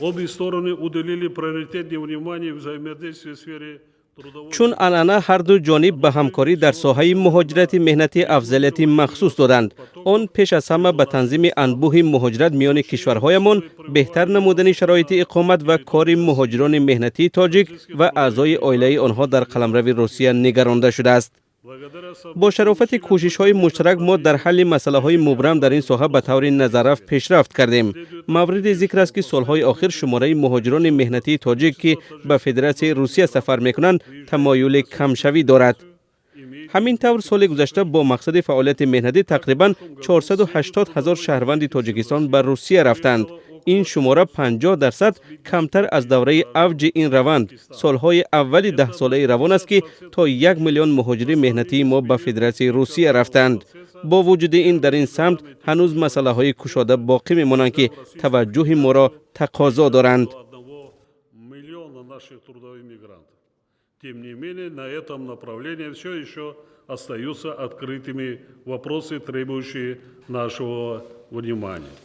Обе стороны уделили приоритетное внимание взаимодействию в сфере трудовой. Чун анъана, ҳарду ҷониб ба ҳамкорӣ дар соҳаи муҳоҷирати меҳнатӣ афзалияти махсус доданд. Он пеш аз ҳама ба танзими анбӯҳи муҳоҷират миёни кишварҳоямон, беҳтар намудани шароити иқомат ва кори муҳоҷирони меҳнатии тоҷик ва аъзои оилаи онҳо дар қаламрави Русия нигаронда шудааст. Благодаря Бо шарофати кӯшишҳои муштарак мо дар ҳалли масъалаҳои мубрам дар ин соҳа ба таври назаррас пешрафт кардем. Мавриди зикр аст, ки солҳои охир шумораи муҳоҷирони меҳнатии тоҷик, ки ба Федератсияи Русия сафар мекунанд, тамоюли камшавӣ дорад. Ҳамин тавр, соли гузашта бо мақсади фаъолияти меҳнатӣ тақрибан 480 ҳазор шаҳрванди Тоҷикистон ба Русия рафтанд. Ин шумора 50% камтар аз давраи авҷи ин раванд, солҳои аввали даҳсолаи равон аст, ки то 1 миллион муҳоҷири меҳнатии мо ба Федератсияи Русия рафтанд. Бо вуҷуди ин, дар ин самт ҳанӯз масъалаҳои кушода боқӣ мемонанд, ки таваҷҷӯҳи моро тақозо доранд. 1 миллиона наших трудовых мигрантов. Тем не менее, на этом направлении все еще остаются открытыми вопросы, требующие нашего внимания.